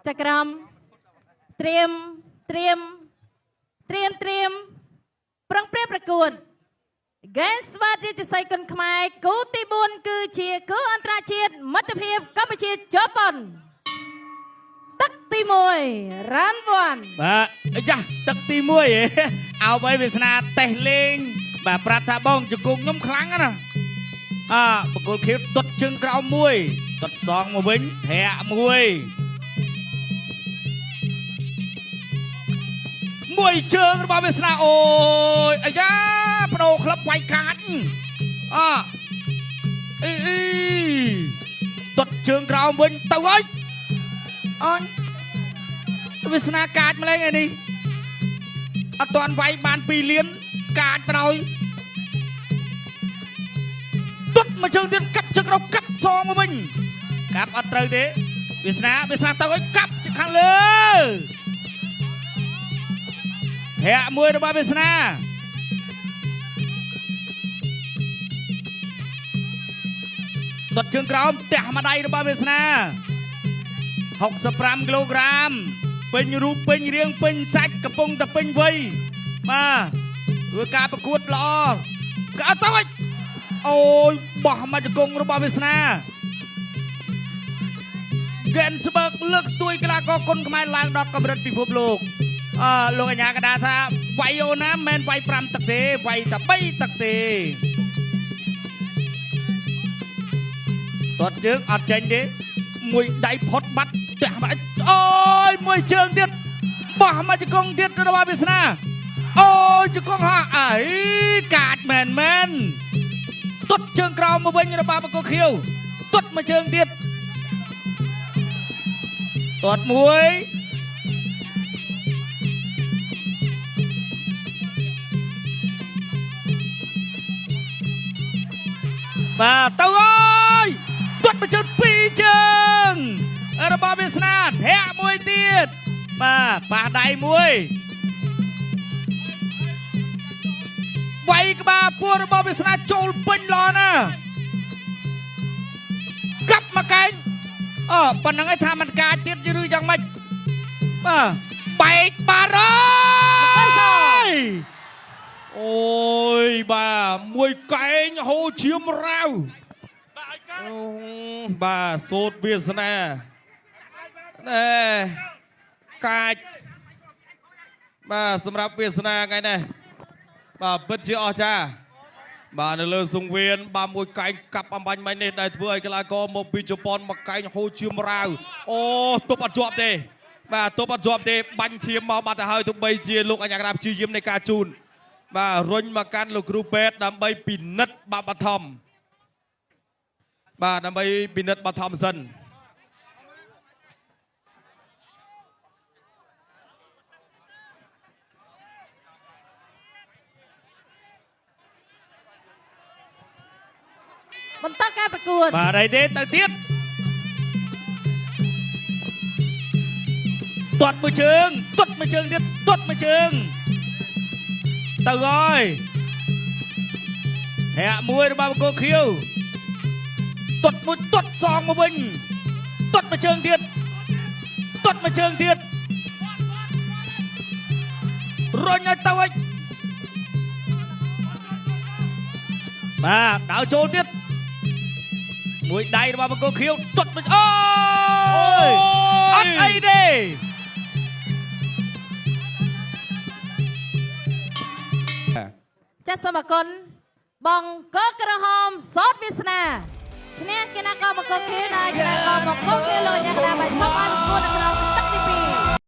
ចក្រមត្រៀមត្រៀមត្រៀមត្រៀមប្រឹងព្រាប្រកួតហ្គេនស្វាតរាជសីគុនខ្មែរគូទី4គឺជាគូអន្តរជាតិមិត្តភាពកម្ពុជាជប៉ុនទឹកទី1 Run 1 បាទអាយ៉ាទឹកទី1ហេអោបីវាសនាតេះលេងបាទប្រាប់ថាបងជង្គង់ខ្ញុំខ្លាំងណាស់អាបកគលខៀវទាត់ជើងក្រោមមួយទាត់សងមកវិញធាក់មួយមួយជើងរបស់វាសនាអូយអាយ៉ាបដូរក្លឹបវាយកាត់អអីអីទាត់ជើងក្រោមវិញទៅហើយអញវាសនាកាចម្លែងឯនេះអត់តាន់វាយបាន2លានកាចបណ្ដោយទាត់មួយជើងទៀតកាប់ជើងក្រោមកាប់សងមកវិញកាប់អត់ត្រូវទេវាសនាវាសនាទៅឲ្យកាប់ខាងលើធាក់មួយរបស់វាសនាទាត់ជើងក្រោមទះម្ដាយរបស់វាសនា65គីឡូក្រាមពេញរូបពេញរាងពេញសាច់កំពុងតែពេញវ័យបាទធ្វើការប្រកួតល្អក៏អត់ទៅអីអូយបោះមកជង្គង់របស់វាសនាហ្គេនស្បើកលើកស្ទួយកីឡាករគុនខ្មែរឡើងដល់កម្រិតពិភពលោកអើលោកអញ្ញាកដាថាវាយអូនណាមិនមែនវាយ5ទឹកទេវាយតែ3ទឹកទេទាត់ជើងអត់ចេញទេមួយដៃផុតបាត់ទះមកអូយមួយជើងទៀតបោះមកជង្គង់ទៀតរបស់វាសនាអូយជង្គង់ហក់អីកាចមែនមែនទាត់ជើងក្រោមមកវិញរបស់បង្គោលខៀវទាត់មួយជើងទៀតទាត់មួយបាទទៅអើយទាត់មួយជើងពីរជើងរបស់វាសនាធាក់មួយទៀតបាទប៉ះដៃមួយវាយក្បាលពោះរបស់វាសនាចូលពេញល្អណាស់កាប់មកកែងអើប៉ុណ្ណឹងឯងថាมันកាចទៀតឬយ៉ាងម៉េចបាទបែកបារយ អូយបាទមួយកែងហូរឈាមរាវអូបាទសូត្រវាសនាណែកាចបាទសម្រាប់វាសនាថ្ងៃនេះបាទពិតជាអស្ចារ្យបាទនៅលើសង្វៀនបាទមួយកែងកាប់អំបញ្ញមិញនេះដែលធ្វើឲ្យកីឡាករមកពីជប៉ុនមកកែងហូរឈាមរាវអូទប់អត់ជាប់ទេបាទទប់អត់ជាប់ទេបាញ់ឈាមមកបាត់ទៅហើយទោះបីជាលោកអញ្ញាក្រាបព្យាយាមនៃការជូនបាទរុញមកកាន់លោកគ្រូពេទ្យដើម្បីពិនិត្យបាបបឋមបាទដើម្បីពិនិត្យបឋមសិន បន្តការប្រកួត បាទអីទេទៅទៀតទាត់មួយជើងទាត់មួយជើងទៀតទាត់មួយជើងទៅហើយធាក់មួយរបស់បង្គោលខៀវទាត់មួយទាត់សងមកវិញទាត់មួយជើងទៀតទាត់មួយជើងទៀតរុញឲ្យទៅវិញបាទដើរចូលទៀតមួយដៃរបស់បង្គោលខៀវទាត់មួយអូយអត់អីទេ ចាសសូមអរគុណបងកោក្រហមសតវាសនាឈ្នះកីឡាករបង្គោលខៀវដោយកីឡាករបង្គោលខៀវលោកអញ្ញាកដាបានឈប់ឲ្យប្រកួតនៅក្នុង